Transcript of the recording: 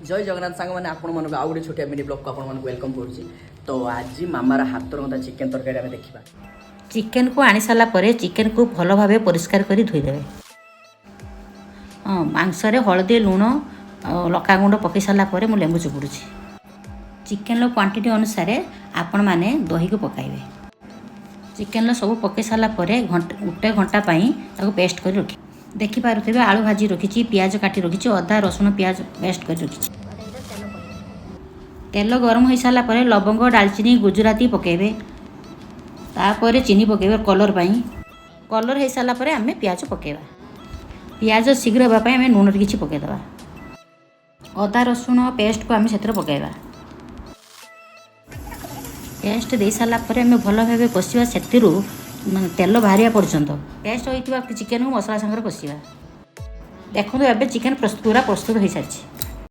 ଜୟ ଜଗନ୍ନାଥ ସାଙ୍ଗମାନେ, ଆପଣମାନଙ୍କୁ ଆଉ ଗୋଟେ ଛୋଟିଆ ମିନି ବ୍ଲଗ୍କୁ ଆପଣମାନଙ୍କୁ welcome କରୁଛି। ତ ଆଜି ମାମାର ହାତ ରନ୍ଧା ଚିକେନ୍ ତରକାରୀ ଆମେ ଦେଖିବା। ଚିକେନକୁ ଆଣି ସାରିଲା ପରେ ଚିକେନକୁ ଭଲ ଭାବେ ପରିଷ୍କାର କରି ଧୋଇଦେବେ। ହଁ, ମାଂସରେ ହଳଦୀ, ଲୁଣ ଆଉ ଲଙ୍କାଗୁଣ୍ଡ ପକାଇ ସାରିଲା ପରେ ମୁଁ ଲେମ୍ବୁ ଚିପୁଡ଼ୁଛି। ଚିକେନର କ୍ୱାଣ୍ଟିଟି ଅନୁସାରେ ଆପଣମାନେ ଦହିକୁ ପକାଇବେ। ଚିକେନର ସବୁ ପକାଇ ସାରିଲା ପରେ ଗୋଟେ ଘଣ୍ଟା ପାଇଁ ତାକୁ ପେଷ୍ଟ କରି ରଖି ଦେଖିପାରୁଥିବେ, ଆଳୁ ଭାଜି ରଖିଛି, ପିଆଜ କାଟି ରଖିଛି, ଅଦା, ରସୁଣ, ପିଆଜ ପେଷ୍ଟ କରି ରଖିଛି। ତେଲ ଗରମ ହୋଇସାରିଲା ପରେ ଲବଙ୍ଗ, ଡାଲଚିନି, ଗୁଜୁରାତି ପକାଇବେ। ତାପରେ ଚିନି ପକାଇବେ କଲର୍ ପାଇଁ। କଲର୍ ହେଇସାରିଲା ପରେ ଆମେ ପିଆଜ ପକାଇବା। ପିଆଜ ଶୀଘ୍ର ହେବା ପାଇଁ ଆମେ ଲୁଣ କିଛି ପକାଇଦେବା। ଅଦା ରସୁଣ ପେଷ୍ଟକୁ ଆମେ ସେଥିରେ ପକାଇବା। ପେଷ୍ଟ ଦେଇସାରିଲା ପରେ ଆମେ ଭଲ ଭାବେ କଷିବା, ସେଥିରୁ ମାନେ ତେଲ ବାହାରିବା ପର୍ଯ୍ୟନ୍ତ। ପେଷ୍ଟ ହୋଇଥିବା ଚିକେନକୁ ମସଲା ସାଙ୍ଗରେ କଷିବା। ଦେଖନ୍ତୁ, ଏବେ ଚିକେନ ପୁରା ପ୍ରସ୍ତୁତ ହୋଇସାରିଛି।